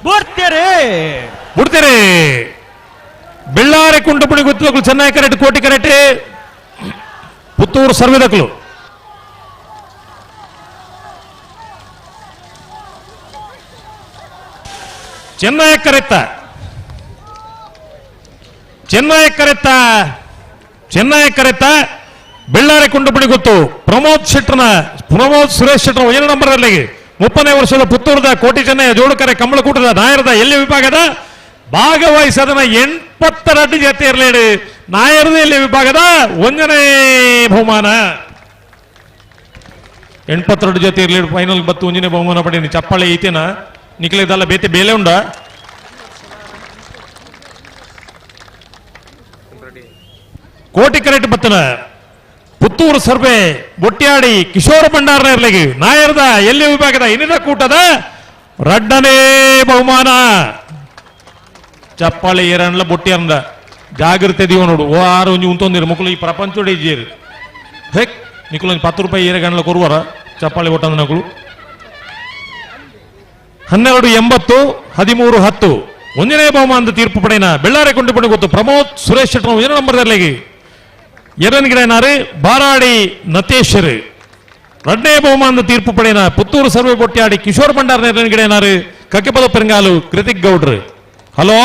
ಬುಡ್ತೇರೆ ಬುಡ್ತೇರೆ. Bellare ಕುಂಟಪುಣಿ ಗುತ್ತದಕ್ಕಲು Chennai correct ಕೋಟಿ correct Puttur ಸರ್ವೆದಕ್ಕಲು. Chennai ಕರೆತ್ತ, Chennai ಕರೆತ್ತ, Chennai ಕರೆತ್ತ. Bellare ಕುಂಟಪುಣಿ ಗೊತ್ತು Pramod ಶೆಟ್ಟರ್ನ, Pramod Suresh Shettar 1 number ಅಲ್ಲಿ 30ನೇ ವರ್ಷದ ಪುತ್ತೂರದ ಕೋಟಿ ಚೆನ್ನಯ್ಯ ಜೋಡುಕರೆ ಕಂಬಳಕೂಟದ ನಾಯರದ ಎಲ್ಲಿ ವಿಭಾಗದ ಭಾಗವಹಿಸದನ 82 ಜೊತೆ ಇರಲೇಡು ನಾಯರದ ಎಲ್ಲಿ ವಿಭಾಗದ 1ನೇ ಬಹುಮಾನ. 82 ಜೊತೆ ಇರಲಿ ಫೈನಲ್ ಬತ್ತು 1ನೇ ಬಹುಮಾನ ಪಡೀನಿ. ಚಪ್ಪಾಳೆ ಐತೇನ ನಿಕ್ಲೇದಲ್ಲ ಬೇತೆ ಬೇಲೆ ಉಂಡ. ಕೋಟಿ ಕರೆಕ್ಟ್ ಬತ್ತನ ಪುತ್ತೂರು ಸರ್ವೆ ಬೊಟ್ಯಾಡಿ ಕಿಶೋರ ಭಂಡಾರ ಇರ್ಲಿಗೆ ನಾಯರದ ಎಲ್ಲಿ ವಿಭಾಗದ ಇನ್ನಿದ ಕೂಟದ 2ನೇ ಬಹುಮಾನ. ಚಪ್ಪಾಳೆ ಏರನ್ಲ ಬೊಟ್ಟಿ ಅಂದ ಜಾಗ್ರತೆ ದೀವ ನೋಡು. ಓ ಆರು ಒಂಜಿ ಉಂತೊಂದಿರು ಮುಕ್ಕಳು ಈ ಪ್ರಪಂಚೋಡೆ ಇಜ್ಜೇರು ಹೆಕ್ ನಿಕ್ಕುಲು ಒಂಜಿ 10 ರೂಪಾಯಿ ಏರ ಗಂಡ್ಲ ಕೊರುವರ ಚಪ್ಪಾಳೆ ಒಟ್ಟಂದ ನಕುಲು. 12 80 13 10 1ನೇ ಬಹುಮಾನದ ತೀರ್ಪು ಪಡೆಯನ ಬೆಳ್ಳಾರೆ ಕೊಂಡು ಗೊತ್ತು ಪ್ರಮೋದ್ ಸುರೇಶ್ ಶೆಟ್ಟರ್ 1 ನಂಬರ್ ಇರ್ಲಿಗೆ ಎರನ್ ಗಿಡನಾರು ಬಾರಾಡಿ ನತೇಶರು. 2ನೇ ಬಹುಮಾನದ ತೀರ್ಪು ಪಡೆಯನ ಪುತ್ತೂರು ಸರ್ವೆ ಬೊಟ್ಯಾಡಿ ಕಿಶೋರ್ ಭಂಡಾರ ಎರನ್ ಗಿಡನಾರು ಕಕ್ಕೆಪದ ಪೆರಂಗಾಲು ಕೃತಿಕ್ ಗೌಡ್ರು. ಹಲೋ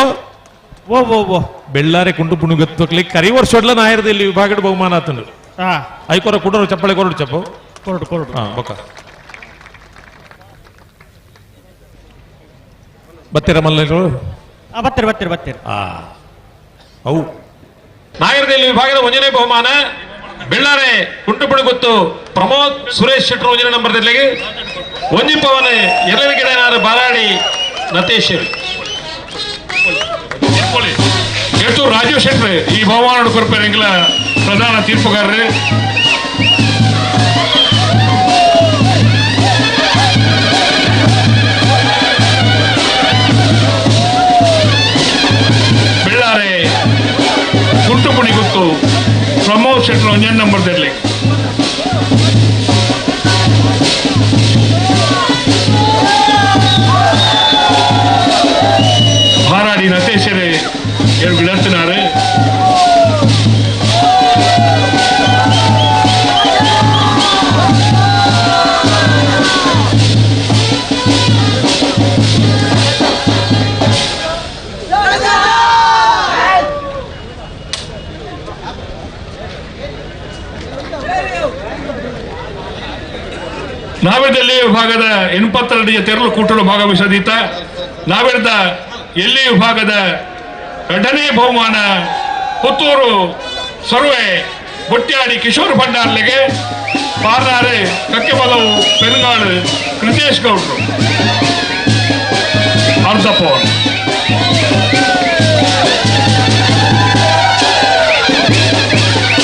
ಓ ಓ ಓ ಬೆಳ್ಳಾರೆ ಕುಂಡು ಪುಣುಗತ್ತಕ್ಲಿ ಕರಿ ವರ್ಷಡ್ಲ ನಾಯರದ ಇಲ್ಲಿ ವಿಭಾಗದ ಬಹುಮಾನ ಆತನು. ಐಕೊರ ಕುಡೋರು ಚಪ್ಪಾಳೆ ಕೊರಡು ಚಪ್ಪು ಕೊರಡು ಕೊರಡು. ಹಾ ಬೊಕ್ಕ ಬತ್ತೀರ ಮಲ್ಲರು? ಬತ್ತೀರಿ ಬತ್ತೀರಿ ಬತ್ತೀರಿ. ಅವು ನಾಯರದಲ್ಲಿ ವಿಭಾಗದ 1ನೇ ಬಹುಮಾನ ಬೆಳ್ಳಾರೆ ಕುಂಟುಪುಣಿ ಗೊತ್ತು ಪ್ರಮೋದ್ ಸುರೇಶ್ ಶೆಟ್ಟರ್ 1ನೇ ನಂಬರ್ ದಲ್ಲಿಗೆ ಒಂಜಿ ಪವನ ಎರಡನೇ ಗಿಡನಾರು ಬಾರಾಡಿ ನತೇಶ್. ಎಟ್ಟು ರಾಜೀವ್ ಶೆಟ್ರ್ ಈ ಬಹುಮಾನ ಕೊರಪೆರೆಂಗ್ಲ ಪ್ರಧಾನ ತೀರ್ಪುಗಾರರು. ಬೆಳ್ಳಾರೆ ಕುಂಟುಪುಣಿ ಗೊತ್ತು ಪ್ರಮೋದ್ ಶೆಟ್ರ್ 1ನೇ ನಂಬರ್ದಲ್ಲಿ. ಬಾರಾಡಿ ನತೇಶರೇ ಏಳು ವಿಳಂತಿನಾರು. ನಾವಿದಲ್ಲಿ ವಿಭಾಗದ 82 ತೆರಳು ಕೂಟಲು ಭಾಗವಹಿಸದೀತ ನಾವಿರದ ಎಲ್ಲಿ ವಿಭಾಗದ 2ನೇ ಬಹುಮಾನ ಪುತ್ತೂರು ಸರ್ವೆ ಬೊಟ್ಯಾಡಿ ಕಿಶೋರ್ ಭಂಡಾರ್ಲಿಗೆ ಪಾರ್ನಾರು ಕಕ್ಕೆಬಲವು ಪೆರುಗಾಡು ಕೃತೇಶ್ ಗೌಡ್ರು ಅರ್ಧ ಪವನ್.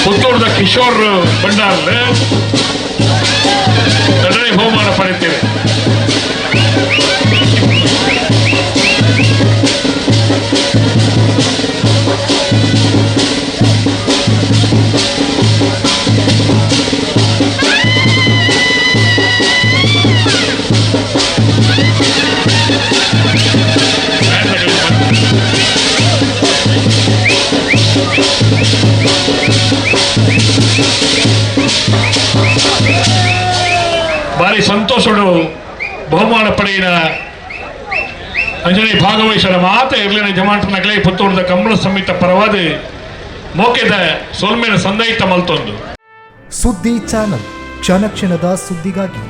ಪುತ್ತೂರದ ಕಿಶೋರ್ ಭಂಡಾರ್ಲೆ 2ನೇ ಬಹುಮಾನ ಪಡೆಯುತ್ತೇವೆ. ಭಾರಿ ಸಂತೋಷಡು ಬಹುಮಾನ ಪಡೆಯಿನ ಅಂಜನೆ ಭಾಗವಹಿಸದ ಮಾತ ಇರ್ಲಿನ ಜಮಾಂಟನಗಲೇ ಪುತ್ತೂರದ ಕಂಬಳ ಸಮಿತ ಪರವಾದ ಮೋಕೆದ ಸೋಲ್ಮೇನ ಸಂದಯಿತ ಮಲ್ತೊಂದು. ಸುದ್ದಿ ಚಾನಲ್ ಕ್ಷಣ ಕ್ಷಣದ ಸುದ್ದಿಗಾಗಿ.